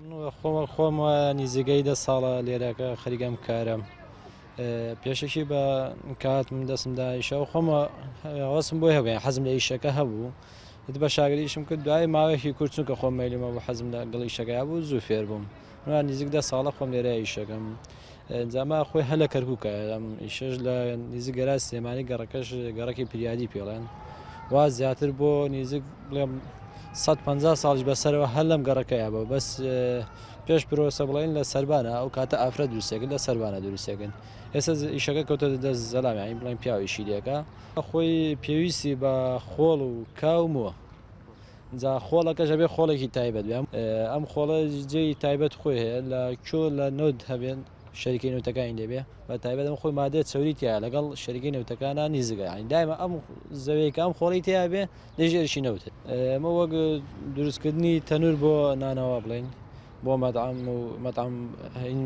من خۆم خۆم نزیکەی 10 ساڵە لێرەکە خەریکەم کارم. پێشەکی بە کات من دەستم دا ئیشە و خۆم هەوەسم بۆی هەبوو، حەزم لە ئیشەکە هەبوو. بە شاگردیشم کرد دوای ماوەیەکی کورت، چونکە خۆم مەیلمە بوو، حەزم لە گەڵ ئیشەکە بوو، زوو فێر بووم. من نزیک 10 ساڵە خۆم لێرە ئیشەکەم. ئەنجامە خۆی هەر لە کەرکووکە، ئەم ئیشەش لە نزیک گەراج سلێمانی، گەڕەکەش گەڕەکی پریادی پێڵێن. وا زیاتر بۆ نزیک بڵێم 150 ساڵیش بەسەرەوە هەر لەم گەڕەکەیە بوو. بەس پێش پرۆسە بڵێن لە سەربانە، ئەو کاتە ئافرەت دروستێکن لە سەربانە دروستێکن. ئێستا ئیشەکە کەوتە دەست زەلام، یانی بڵێن پیاو ئیشی لێکە. خۆی پێویستی بە خۆڵ و کا و مووە. جا خۆڵەکەش ئەبێ خۆڵێکی تایبەت بێ. ئەم خۆڵە جێی تایبەت خۆی هەیە لە کۆ لە نەوت هەبێن شەریکەی نەوتەکانی لێبێ. بە تایبەت ئەم خۆی مادەی چەوری تایە لەگەڵ شەریکەی نەوتەکانە نیزگە، یعنی دایمە ئەم زەویەکە ئەم خۆڵی تیا بێ لەژێرشی نەوت. ئەمە وەک دروستکردنی تەنور بۆ نانەوە بڵێن بۆ مەطعم و مەطعم،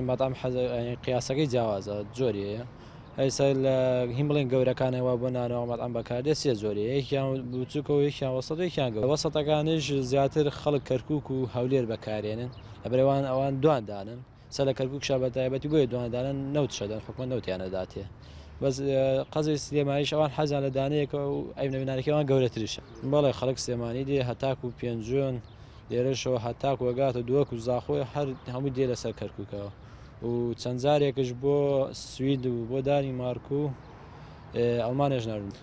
مەطعم یعنی قیاسەکەی جیاوازە، جۆری هەیە. ئەیسا لە هین بڵێن گەورەکانەوە بۆ نانەوە مەطعم بەکاردێت سێ جۆری، یەکیان بچووکە و یەکیان وەسەط و یەکیان گەورە. وەسەتەکانیش زیاتر خەڵک کەرکووک و هەولێر بەکارێنن، لەبەرئەوان ئەوان دوان دانن. سە لە کەرکووک شا بە تایبەتی بۆیە دوان دانن، نەوت شەدەن، حکومەت نەوتیان نەداتێ. بەس قەزی سلێمانیش ئەوان حەزیان لە دانەیەکە و ئەی نەبینانەکەی گەورەتریشە. بەڵێ خەڵک سلێمانی دێ هەتاکو پێنجوێن لێرەشەوە هەتاکو ئەگاتە دووەک و زاخۆی هەر هەمووی دێ لەسەر کەرکووکەوە و چەند جارێکش بۆ سوید و بۆ دانیمارک و ئەڵمانیش ناردن.